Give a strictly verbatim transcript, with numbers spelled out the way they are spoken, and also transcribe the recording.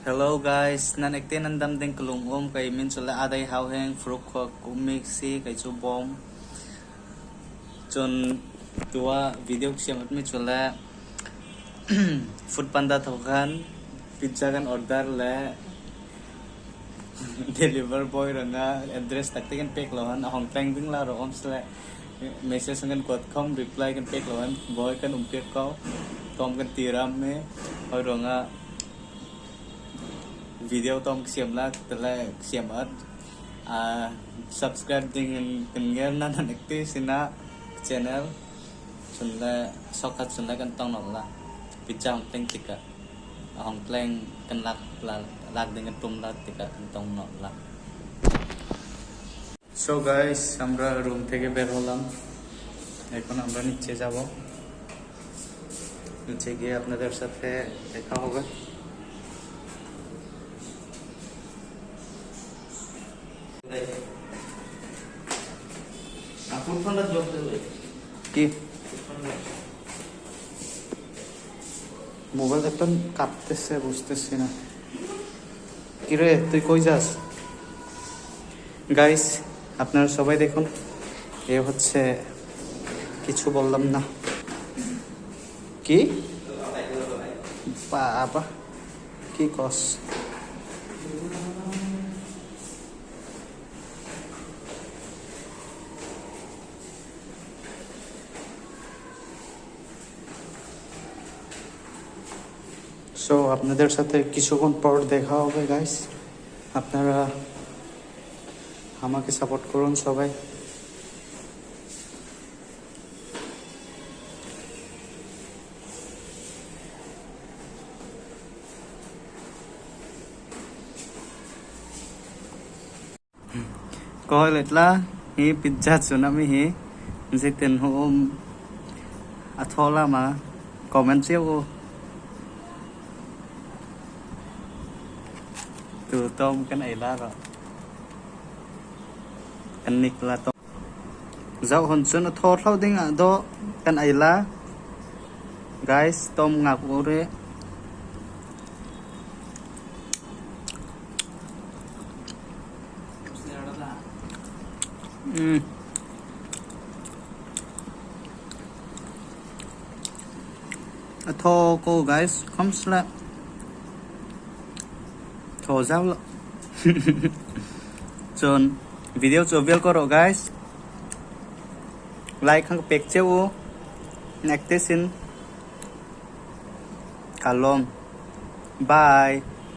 Hello guys, nan ektê nan dam ding ka lung um, kei min chu le Adei Hau heng, Faruk khua kum mi si, kei chu Bawm. Chun tuah video ka siam awt mi chu le Food Panda thawk hen pizza kan order le deliver boy rangah address tak tak kan pêk lo hen, a hawng tleng ding la rawh um si le message kan kuat khawm reply kan pêk lo hen, boy kan um piak ko, tawm kan ti ram me, hâwi rangah video tawm ka siam lak, tele ka siam awt. Ah, subscribe ding hen kan ngerna nan ektê sinah channel. Chun le sawkhat chun le kan tawng nawlh la. Pizza hawng tleng tikah, a hawng tleng kan lak, lak, lak ding kan tum lak tikah kan tawng nawlh la. So guys, আমরা রুম থেকে বের হলাম, এখন আমরা নিচে যাব। নিচে গিয়ে আপনাদের সাথে দেখা হবে। কি? মোবাইল একটা কাঁপতেছে, বুঝতেছি না। কিরে, তুই কই যাস? গাইস, আপনারা সবাই দেখুন, এ হচ্ছে, কিছু বললাম না। কি? বাবা, কি কস? So, আপনাদের সাথে কিছুক্ষণ পর দেখা হবে, গাইস। আপনারা আমাকে সাপোর্ট করুন সবাই। Kawh le tla, hi pizza chu na mi hi. Zitin hu um. A thaw lam a comment chiau u. Tu tawm kan ei la rawh. Kan nik la tawm. Zauh hun chun a thaw thlo ding ah dawh kan ei la. Guys, tawm ngak u re. Mm. A thaw ko, guys, khawmsele. Thaw zauh lo. Chun video chu vial ko rawh, guys. Like hawng pêk chiau u. Nek te sin. Ka lawm. Bye.